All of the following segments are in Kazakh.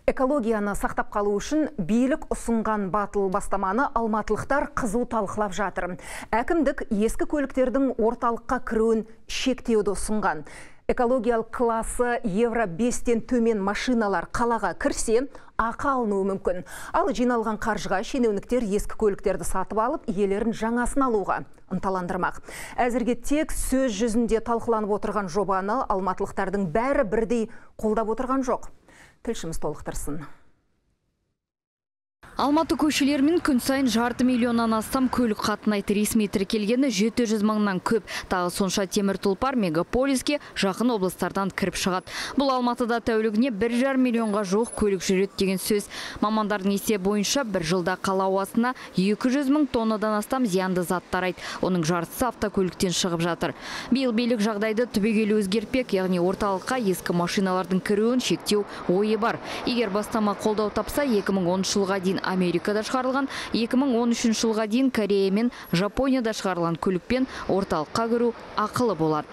Экологияны сақтап қалу үшін билік ұсынған батыл бастаманы алматылықтар қызу талқылап жатыр. Әкімдік ескі көліктердің орталыққа кіруін шектеуді ұсынған. Экологиялық классы Евро 5-тен төмен машиналар қалаға кірсе, ақы алынуы мүмкін. Ал жиналған қаржыға шенеуніктер ескі көліктерді сатып алып, иелерін жаңасын алуға ынталандырмақ. Әзірге тек сөз жүзінде талқыланып отырған жобаны алматылықтардың бәрі бірдей қолдап отырған жоқ. Тілшіміз толықтырсын. Алматы көшелерімен күн сайын 500 миллионнан астам көлік қатынайды. Ресми тіркелгені 700 мыңнан көп. Тағы сонша темір тұлпар мегаполиске жақын облыстардан кіріп шығады. Бұл Алматыда тәулігіне 1,5 миллионға жуық көлік жүреді деген сөз. Мамандардың есебі бойынша бір жылда қала ауасына 200 мың тоннадан астам зиянды зат тарайды. Оның жартысы автокөліктен шығып жатыр. Биыл билік жағдайды түбегейлі өзгертпек, яғни орталыққа ескі машиналардың кіруін шектеу ойы бар. Егер бастама қолдау тапса, 2010 жылға дейін Америкада шығарылған, 2013 жылға дейін Корея мен Жапонияда шығарылған көлікпен орталыққа кіру ақылы болады.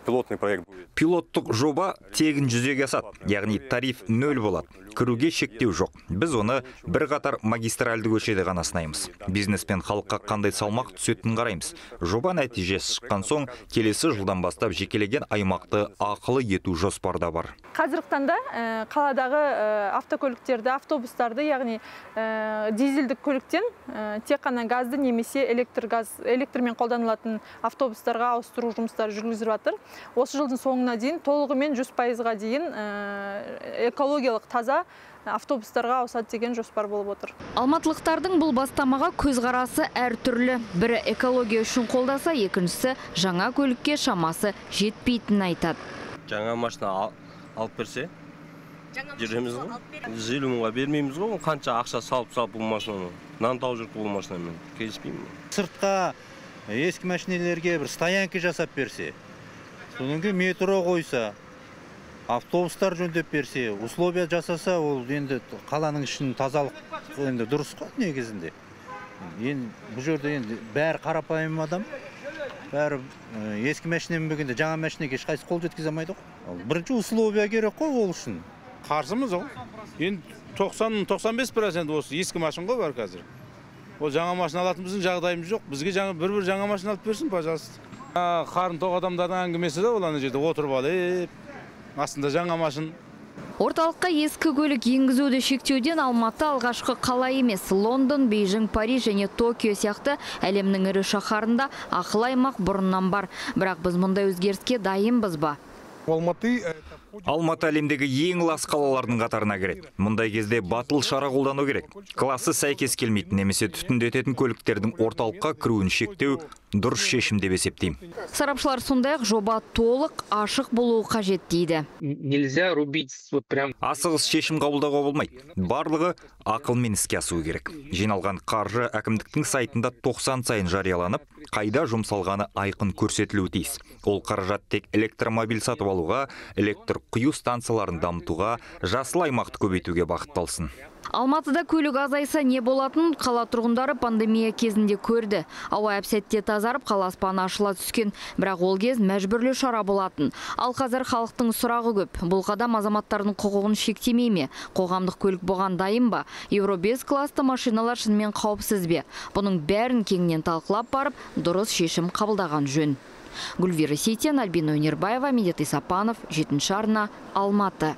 Пилотный проект будет. Пилоттық жоба тегін жүзеге асады, яғни тариф нөл болады. Кіруге шектеу жоқ. Біз оны бірқатар магистральды көшеде ғана сынаймыз. Бизнес пен халыққа қандай салмақ түсетінін қараймыз. Жоба нәтижесі шыққан соң келесі жылдан бастап жекелеген аймақты ақылы ету жоспарда бар. Қазіргі таңда қаладағы автокөліктерді, автобустарды, яғни дизельдік көліктен тек қана газды немесе электрмен қолданылатын автобустарға ауыстыру жұмыстары жүргізіліп жатыр. Осы жылдың соңына дейін толығымен 100%-ға дейін экологиялық таза автобустарға ауысады деген жоспар болып отыр. Алматылықтардың бұл бастамаға көзқарасы әртүрлі. Бірі экология үшін қолдаса, екіншісі жаңа көлікке шамасы жетпейтінін айтады. Жаңа машина алып берсе, жүреміз ғой. 150 мыңға бермейміз ғой, қанша ақша салып бұл машинаны. Нан тауып жүріп бұл машинамен. Келіспеймін. Сыртқа ескі машинелерге бір стоянка жасап берсе, содан кейін метро қойса, автобустар жөндеп берсе, условия жасаса, ол енді қаланың ішін тазалық енді дұрыс қой негізінде. Енді бұл жерде енді бәрі қарапайым адам, бәрі ескі машинамен бергенде жаңа машинаға ешқайсысы қол жеткізе алмайды ғой. Бірінші условия керек қой ол үшін. Қарсымыз ғой. Енді 90-95% осы ескі машина ғой бар қазір. Ол жаңа машина алатын біздің жағдайымыз жоқ. Бізге жаңа бір жаңа машина алып берсін, пожалуйста. Қарын тоқ адамдардың әңгімесі де ол ана жерде отырып алып, астында жаңа машин. Орталыққа ескі көлік енгізуді шектеуден Алматы алғашқы қала емес. Лондон, Бейжің, Париж және Токио сияқты әлемнің ірі шаһарында ақылы аймақ бұрыннан бар. Бірақ біз мұндай өзгеріске дайынбыз ба? Алматы әлемдегі ең лас қалалардың қатарына кіреді. Мұндай кезде батыл шара қолдану керек. Классы сәйкес келмейтін немесе түтіндететін көліктердің орталыққа кіруін шектеу дұрыс шешім деп есептеймін. Сарапшылар сондай-ақ жоба толық ашық болуы қажет дейді. Нельзя рубить вот прям. Асығыс шешім қабылдауға болмайды. Барлығы ақылмен іске асуы керек. Жиналған қаржы әкімдіктің сайтында 90 сайын жарияланып, қайда жұмсалғаны айқын көрсетілуі тиіс. Ол қаражат тек электромобиль сатып алуға, электр құю станцияларын дамытуға, жасыл аймақты көбейтуге бағытталсын. Алматыда көлік азайса не болатынын қала тұрғындары пандемия кезінде көрді. Ауа әп-сәтте тазарып, қала аспаны ашыла түскен. Бірақ ол кез мәжбүрлі шара болатын. Ал қазір халықтың сұрағы көп. Бұл қадам азаматтардың құқығын шектемей ме? Қоғамдық көлік бұған дайын ба? Евро 5 класты машиналар шынымен қауіпсіз бе? Бұның бәрін кеңінен талқылап барып, дұрыс шешім қабылдаған жөн. Гүлвира Сейтен, Альбина Өнербаева, Медет Исапанов, 7 арна, Алматы.